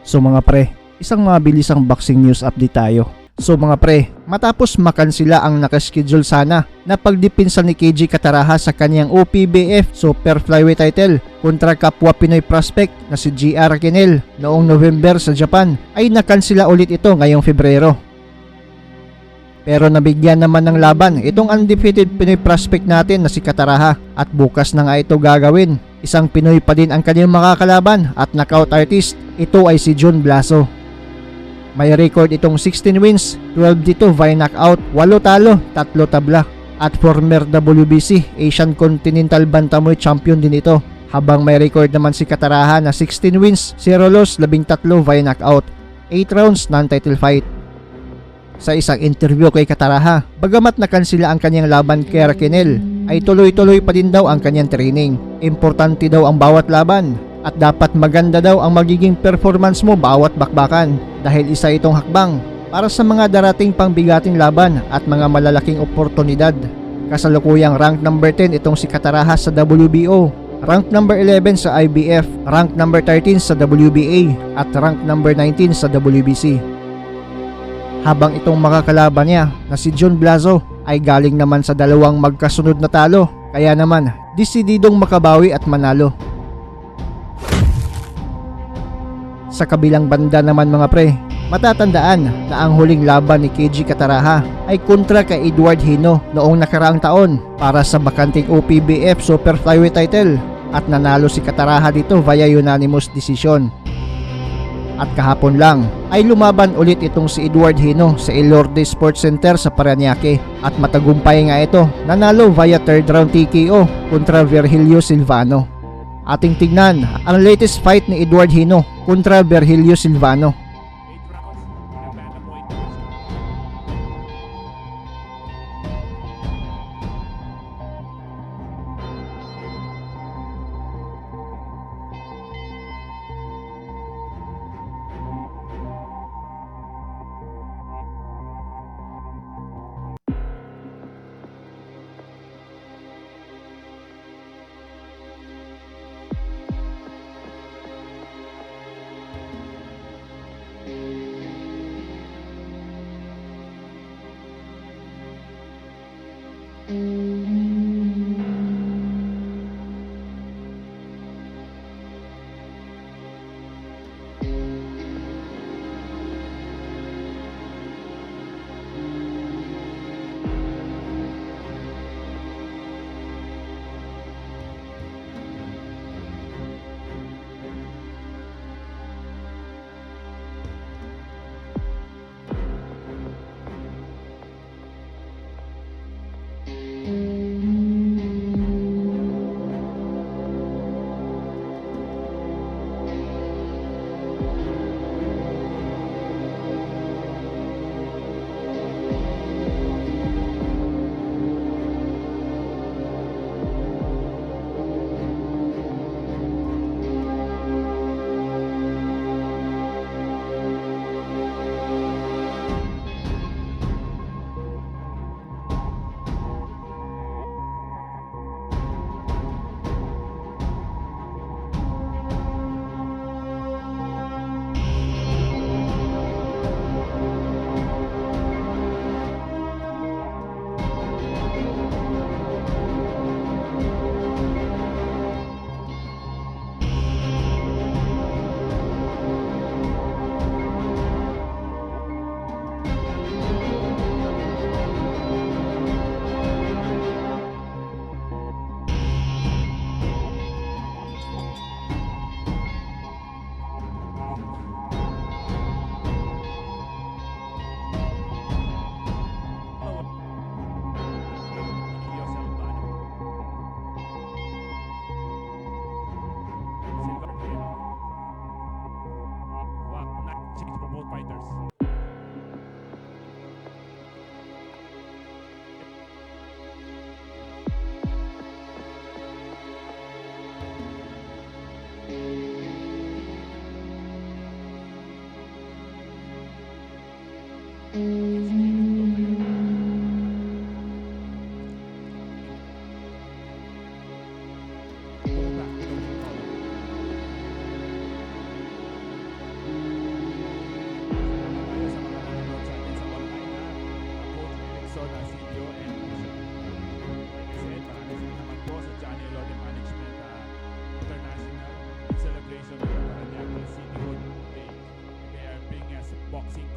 So mga pre, isang mabilisang boxing news update tayo. So mga pre, matapos makansila ang nakaschedule sana na pagdipinsa ni KG Kataraha sa kanyang OPBF Super Flyweight title kontra kapwa Pinoy prospect na si GR Kenel noong November sa Japan, ay nakansila ulit ito ngayong Pebrero. Pero nabigyan naman ng laban itong undefeated Pinoy prospect natin na si Kataraha at bukas na nga ito gagawin. Isang Pinoy pa din ang kanyang makakalaban at knockout artist, ito ay si John Blaso. May record itong 16 wins, 12 dito via knockout, 8 talo, 3 tabla. At former WBC Asian Continental Bantamweight Champion din ito. Habang may record naman si Kataraha na 16 wins, 0 loss, 13 via knockout, 8 rounds non-title fight. Sa isang interview kay Kataraha, bagamat nakansila ang kanyang laban kay Raquel, ay tuloy-tuloy pa din daw ang kanyang training. Importante daw ang bawat laban at dapat maganda daw ang magiging performance mo bawat bakbakan dahil isa itong hakbang para sa mga darating pangbigating laban at mga malalaking oportunidad. Kasalukuyang rank number 10 itong si Kataraha sa WBO, rank number 11 sa IBF, rank number 13 sa WBA at rank number 19 sa WBC. Habang itong makakalaban niya na si John Blaso ay galing naman sa dalawang magkasunod na talo, kaya naman desididong makabawi at manalo. Sa kabilang banda naman mga pre, matatandaan na ang huling laban ni KG Kataraha ay kontra kay Edward Hino noong nakaraang taon para sa bakanting OPBF Super Flyweight title at nanalo si Kataraha dito via unanimous decision. At kahapon lang ay lumaban ulit itong si Edward Hino sa Elorde Sports Center sa Parañaque at matagumpay nga ito, nanalo via 3rd round TKO kontra Virgilio Silvano. Ating tignan ang latest fight ni Edward Hino kontra Virgilio Silvano.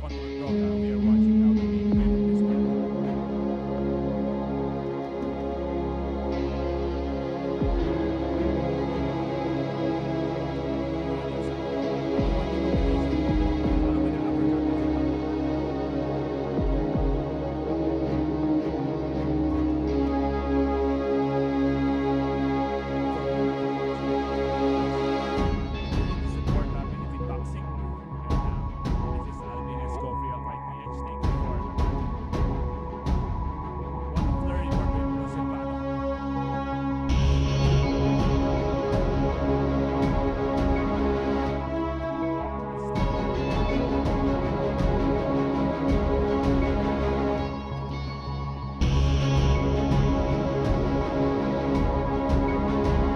control dog. We are watching now the main event of this fight. Support Philippine Boxing. And this is Alvin Escofria, Fight PH. Thank you for one of the report with Bruce Silvano.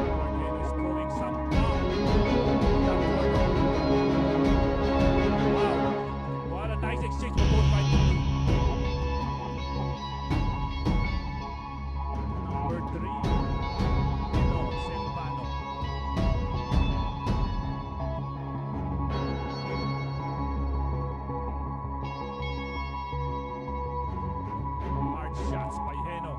Eduardo is throwing some bomb. Wow, what a nice exchange for both fighters. Number 3, Silvano. Hard shots by Heno.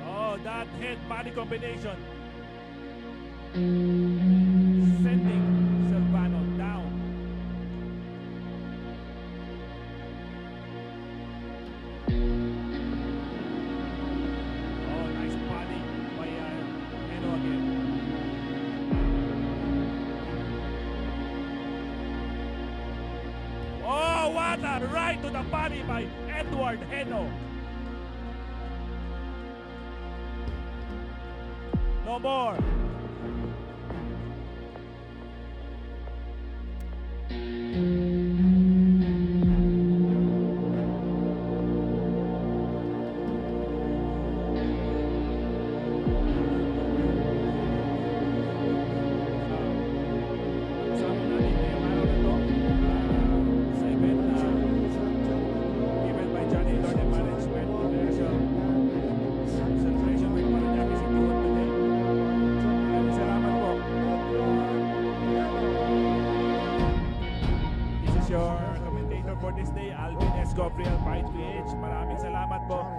Oh, that head body combination. Sending Silvano down. Oh, nice body by Heno again. Oh, what a right to the body by Edward Heno. No more. Kasama natin ngayong araw na to, sa event na given by Johnny Lord Management International Celebration with Paranaque City Hall today. Maraming salamat po. This is your commentator for this day, Alvin Escofrial, Fight PH. Maraming salamat po.